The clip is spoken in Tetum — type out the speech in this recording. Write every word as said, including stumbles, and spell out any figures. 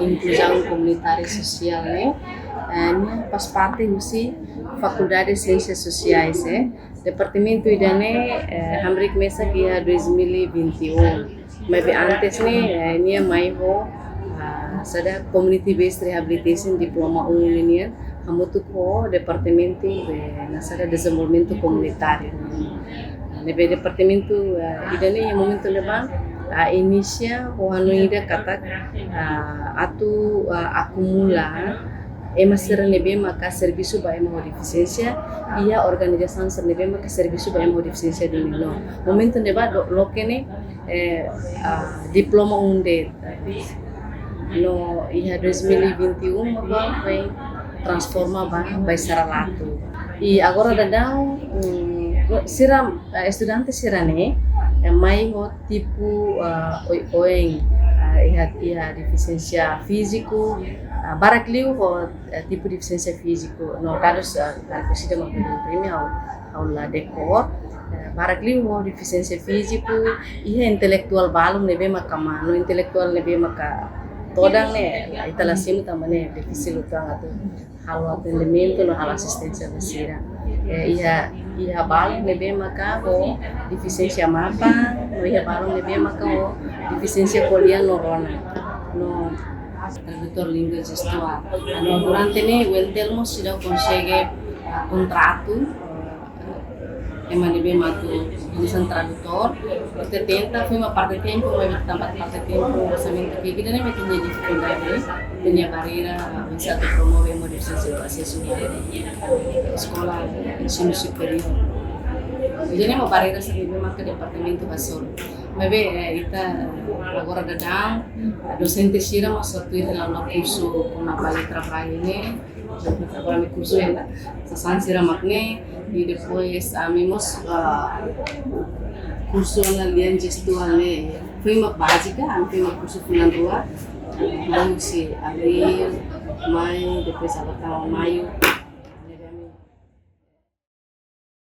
Inkluzaun komunitária sosiál ne'e, eh, nia faz parte husi Fakuldade Siénsias Sosiais, eh. Departamentu ida-ne'e, eh, hamriik mesak iha dois mil e vinte e um. Maibé antes ne'e, eh, nia mai ho, ah, saida, community based rehabilitation diploma um nian, hamutuk ho departamentu, eh, naran saida, dezenvolvimentu komunitáriu. Ne'ebé departamentu, eh, ida-ne'e iha momentu ne'ebá, ah, inisia ho hanoin ida katak, ah, atu, ah, akumula ema sira ne'ebé maka servisu ba ema ho defisiénsia, iha organizasaun sira ne'ebé maka servisu ba ema ho defisiénsia duni. No momentu ne'ebá do-, loke ne'e, eh, ah, diploma um de'it. No iha dois mil e vinte e um maka foin transforma ba, ba Saralatu. I agora daudaun, mm, sira, eh, estudante sira-ne'e, eh, mai ho tipu, ah, oioin, ah, iha, iha defisiénsia fíziku, ah, barak liu ho, eh, tipu defisiénsia fíziku. No dadus, ah, dadus ida mak imprime ha'u, ha'u la dekór. Eh, barak liu ho defisiénsia fíziku, iha intelektuál balun ne'ebé maka manu, intelektuál ne'ebé maka todan ne'e, ita la simu tanba ne'e difisil uitoan atu halo atendimentu no halo asisténsia ba sira. Eh, iha, iha balun ne'ebé maka ho defisiénsia matan, no iha balun ne'ebé maka ho defisiénsia ko'alia no rona. No tradutór língua jestuál. No durante ne'e, UNTL mós seidauk konsege, ah, kontratu, eh, ema ne'ebé mak atu hanesan tradutór, ita tenta, foin mak parte tempu, maibé tanba parte tempu, orsamentu ki'ik, ida-ne'e mak ita-nia difikuldade, ita-nia bareira, ah, oinsá atu promove ema ho defisiénsia asesu ba eskola, ensinu superiór. Ida-ne'e mak bareira sira ne'ebé maka departamentu hasoru. Maibé, eh, ita agora daudaun, dosente sira mós atu ita la'o ona kursu kona-ba traballu ne'e, agora ami kursu hela, sasán sira mak ne'e, i depois ami mós, ah, kursu ona lian jestuál ne'e. Foin mak bázika, ami foin mak kursu fulan rua, mai husi abríl, mai, depois agora tama maiu,